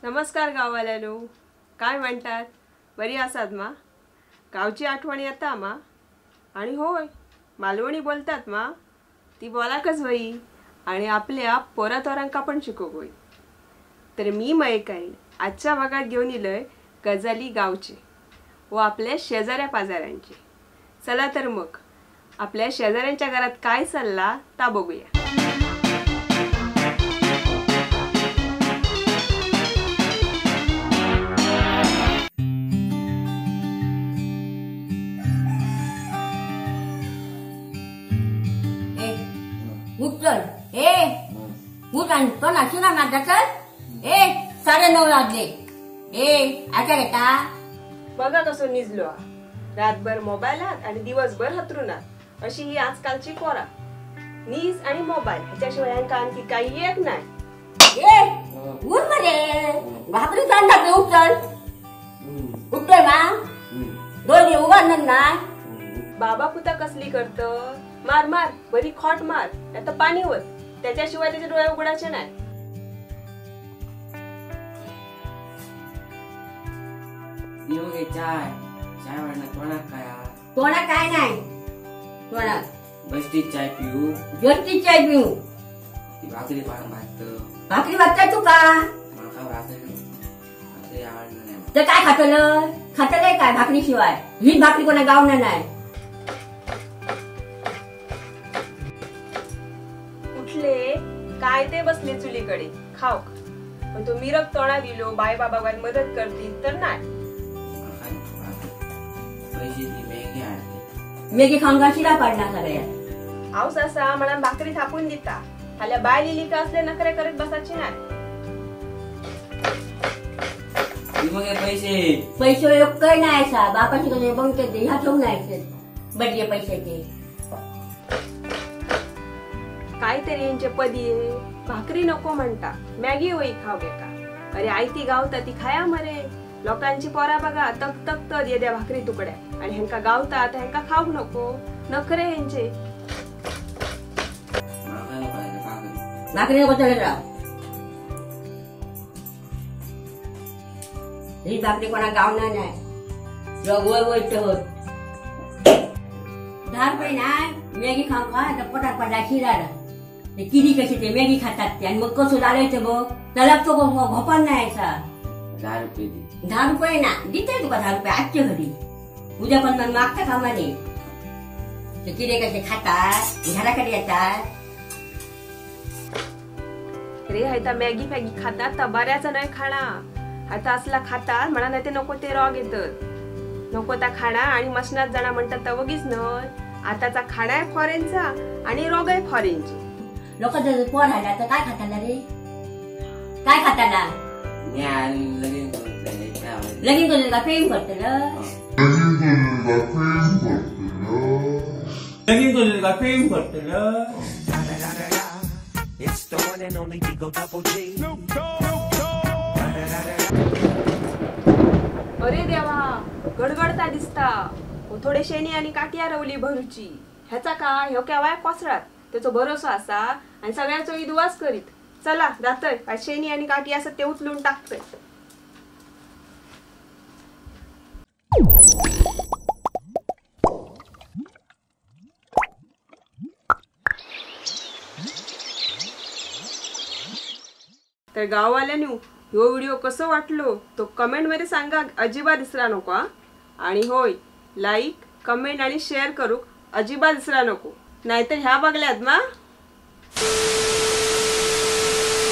नमस्कार गाववाल्यानो, काय म्हणतात? बरी आसात मा? गावची आठवण येता मा? आणि होय, मालवणी बोलतात मा? ती बोलाकच होई आणि आपल्या पोरातोरांका पण शिकवूक होई. तर मी मयेकारीण आजच्या भागात घेऊन इलय गजाली गावचे व आपल्या शेजाऱ्या पाजाऱ्यांचे. चला तर मग आपल्या शेजाऱ्यांच्या घरात काय चालला ता बघूया. उठ ए उठ आणि तो नाचू ना माझा चल. ए 9:30 वाजले. ए आता येता बघा कसं निजलो. रातभर मोबाईलात आणि दिवसभर हतरुणात अशी ही आजकालची पोरा. नीज आणि मोबाईल ह्याच्याशिवाय ह्यांका आणखी काही एक नाही. ए उठ मध्ये भाकरी चालणार. उठ चल उठतोय मा डोळे उघडणार नाही. बाबा पुता कसली करत, मार मार बरी खोट मार, आता पाणी होत, त्याच्याशिवाय त्याचे डोळे उघडायचे नाही. चाय चाय वाढणार तोंडात काय? तोंडात काय नाही, तोंडात बसती चाय पिऊ, बसती चाय पिऊ. भाकरी भात भाकरी भात तू का? माका भाकरी भाकरी आवडणार नाही. तर काय खातलं? खातलंय काय भाकरी शिवाय? ही भाकरी कोणा गावणार नाही. उठले काय ते बसले चुलीकडे खाऊक, पण तो मिरक तोंडा दिलो बाय बाबा मदत करती तर नाही. मॅगी खाऊन का शिरा पाडणार सगळ्या. हाऊस असा म्हणून भाकरी थापून दिता. हाल्या बाय लिली का असले नखरे करत बसायची नाही. पैसे पैसे काय नाही असा बापाची कसे बंगते ह्या ठेवून नाही बडले पैशाचे. काहीतरी यांचे पदी भाकरी नको म्हणता, मॅगी होई खाऊ का? अरे आयती गावता ती खाया मरे. लोकांची पोरा बघा तक तक तर येद्या भाकरी तुकड्या, आणि ह्यांका गावता आता ह्यांका खाऊ नको, नखरे ह्यांचे. भाकरी नको चढत राव. ही भाकरी कोणा गावणार नाही. होत 10 रुपये नाही मॅगी खाऊ का? आता पोटात पडला शिरा. ते किडी कशी ते मॅगी खातात ते, आणि मग कसं झालायचं बघ त्याला तो भोपाल नाही असा. 10 रुपये 10 रुपये ना देते तुका 10 रुपये आजच्या घरी, उद्या पण मग मागता कामाने. ते किडे कसे खातात घराकडे येतात. रे हायता मॅगी फॅगी खातात तर बऱ्याच नाही खाणा. आता असला खातात म्हणा नाही ते नको ते रॉग येतात, नको त्या खाणा आणि मसनात जाणा म्हणतात तर वगीच नय. आताचा खाणा आहे फॉरेनचा आणि रोग आहे फॉरेनचे. लोक जर पोर हाडला तर काय खाताना रे? काय खाताना? लगीन करून का प्रेम करतलं? लगीन करून का प्रेम करतलं? अरे देवा गडगडता दिसता. थोडे शेणी आणि काठिया रवली भरूची. ह्याचा का ह्यो केवाय कोसळात त्याचो भरोसा असा आणि सगळ्यांचो इदुवास करीत. चला जातय काय शेणी आणि काठी असं ते उचलून टाकतय. तर गाववाल्यांनी ह्यो व्हिडिओ कसं वाटलो तो कमेंट मध्ये सांगा, अजिबात दिसला नको. आणि होय, लाईक कमेंट आणि शेअर करूक अजिबात दिसला नको, नाहीतर ह्या बघल्यात मा.